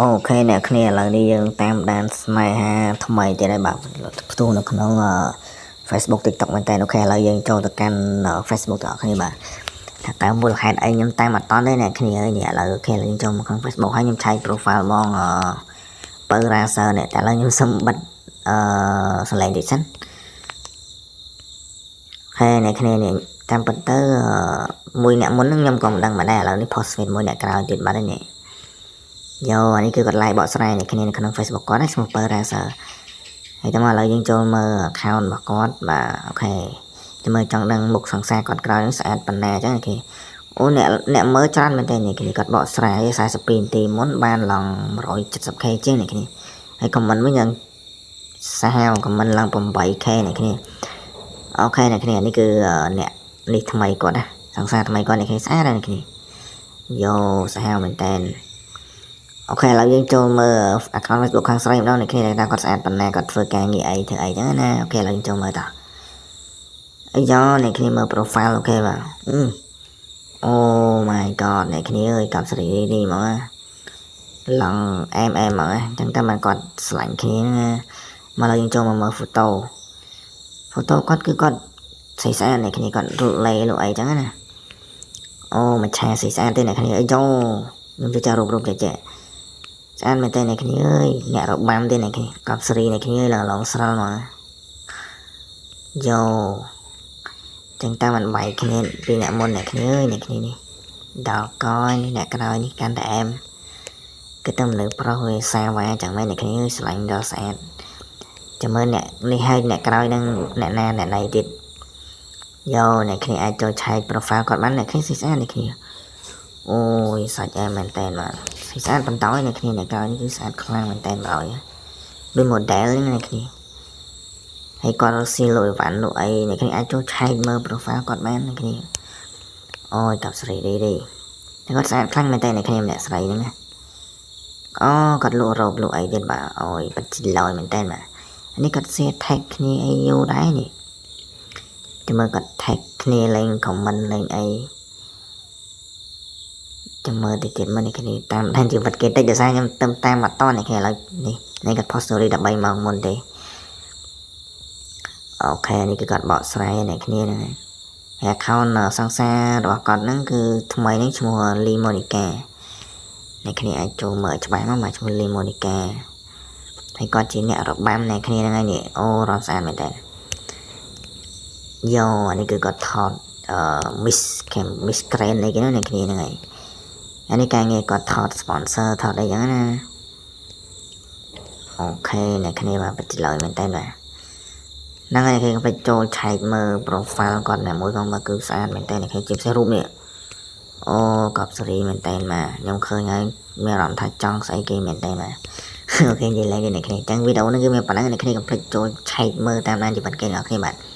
OK អ្នកគ្នាឥឡូវនេះយើងតាមដានស្នេហាថ្មីទៀតហើយបាទផ្ទុះនៅក្នុង Facebook TikTok មែនតើ។ OK ឥឡូវយើងចូលទៅកាន់ Facebook ទាំងអស់គ្នាបាទថាតើមូលហេតុអីខ្ញុំតាមអត់តន់ទេអ្នកគ្នាអើយនេះឥឡូវ OK ឥឡូវយើងចូលមកក្នុង Facebook ហើយខ្ញុំឆែក profile បងអឺពៅរ៉ាសើនេះតែឥឡូវខ្ញុំសុំបិទអឺសលេងតិចសិនហើយអ្នកគ្នានេះតាមពិតទៅមួយអ្នកមុនហ្នឹងខ្ញុំក៏មិនដឹងមកដែរឥឡូវនេះ post មួយអ្នកក្រោយទៀតបាត់ហើយនេះយោអានេះគឺគាត់ live បកស្រាយអ្នកគ្នានៅក្នុង Facebook គាត់ណាឈ្មោះពៅរ៉ាសើហើយតែមកឥឡូវយើងចូលមើល account របស់គាត់បាទ OK ចាំមើលចង់ដឹងមុខសង្សារគាត់ក្រោយហ្នឹងស្អាតប៉ុណ្ណាអញ្ចឹង OK អូអ្នកអ្នកមើលច្រើនមែនតើនេះគ្នាគាត់បកស្រាយ42នាទីមុនបានឡើង 170K ជាងនេះគ្នាហើយ comment វិញយ៉ាងសាហាវ comment ឡើង 8K នេះគ្នា OK អ្នកគ្នានេះគឺអ្នកនេះថ្មីគាត់ណាសង្សារថ្មីគាត់នេះគ្នាស្អាតណាស់នេះគ្នាយោសាហាវមែនតើ OK ឥឡូវយើងចូលមើល account Facebook ខាងស្រីម្ដងអ្នកគ្នាថាគាត់ស្អាតប៉ុណ្ណាគាត់ធ្វើការងារអីធ្វើអីចឹងណា OK ឥឡូវយើងចូលមើលតោះអាយ៉ាអ្នកគ្នាមើល profile OK បាទអូ my god អ្នកគ្នាអើយកប់សេរីនេះហ្មងឡើងអែមអែមហ្មងអញ្ចឹងតែมันគាត់ស្លាញ់គ្នាណាមកឥឡូវយើងចូលមកមើល photo photo គាត់គឺគាត់ស្អាតស្អាតអ្នកគ្នាគាត់រត់លេលក់អីចឹងណាអូមួយឆាស្អាតស្អាតទេអ្នកគ្នាអីចូលខ្ញុំទៅចារូបរូបចេះចេះស្អាតមែនតើអ្នកគ្នាអើយអ្នករបាំទេអ្នកគ្នាកប់ស្រីអ្នកគ្នាអើយឡើងឡងស្រល់មកយោចឹងតើมันបែកគ្នាពីអ្នកមុនអ្នកគ្នាអើយអ្នកគ្នានេះដល់កនេះអ្នកក្រោយនេះកាន់តែអែមគឺតែមនុស្សប្រុសវាសាវ៉ាចឹងមែនអ្នកគ្នាអើយស្រឡាញ់ដល់ស្អាតចាំមើលអ្នកនេះហើយអ្នកក្រោយនឹងអ្នកណាអ្នកណីទៀតយោអ្នកគ្នាអាចចូលឆែក profile គាត់បានអ្នកគ្នាស្អាតអ្នកគ្នា អូយសាច់អែមមែនតើបាទស្អាតបន្តយអ្នកគ្នាអ្នកក្រោយនេះគឺស្អាតខ្លាំងមែនតើបាទដូច model ហ្នឹងអ្នកគ្នាហើយគាត់រកស៊ីលក់អីវ៉ាន់លក់អីអ្នកគ្នាអាចចូលឆែកមើល profile គាត់បានអ្នកគ្នាអូយកប់ស្រីរីរីតែគាត់ស្អាតខ្លាំងមែនតើអ្នកគ្នាម្នាក់ស្រីហ្នឹងណាអូគាត់លក់រ៉ូបលក់អីទៀតបាទអូយពិតជាឡយមែនតើបាទនេះគាត់ share tag គ្នាអីយូរដែរនេះចាំមើលគាត់ tag គ្នាលេង comment លេងអីចាំមើលតិចទៀតមើលនេះគ្នាតាមដានជីវិតគេតិចដោយសារខ្ញុំទៅតាមអត់តនេះគ្នាឥឡូវនេះនេះគាត់ post story 13ម៉ោងមុនទេ OK នេះគឺគាត់បកស្រាយអ្នកគ្នាហ្នឹងហើយ account សង្សាររបស់គាត់ហ្នឹងគឺថ្មីហ្នឹងឈ្មោះ Lee Monica អ្នកគ្នាអាចចូលមើលច្បាស់មកមកឈ្មោះ Lee Monica ហើយគាត់ជាអ្នករបាំអ្នកគ្នាហ្នឹងហើយនេះអូរំស្អាតមែនតើយោអានេះគឺគាត់ថតអឺ Miss Cam Miss Grand អីគេហ្នឹងអ្នកគ្នាហ្នឹងហើយអានេះការងារគាត់ថត sponsor ថតអីចឹងណា OK អ្នកគ្នាបាទពិតជាឡយមែនតើបាទហ្នឹងហើយគេក៏ទៅចូលឆែកមើល profile គាត់ណាមួយផងបាទគឺស្អាតមែនតើអ្នកគ្នាជាពិសេសរូបនេះអូកប់សេរីមែនតើបាទខ្ញុំឃើញហើយមានអារម្មណ៍ថាចង់ស្អីគេមែនតើបាទ OK និយាយឡើងគេអ្នកគ្នាអញ្ចឹងវីដេអូនេះគឺមានប៉ុណ្ណឹងអ្នកគ្នាកុំភ្លេចចូលឆែកមើលតាមដានជីវិតគេអ្នកគ្នាបាទ។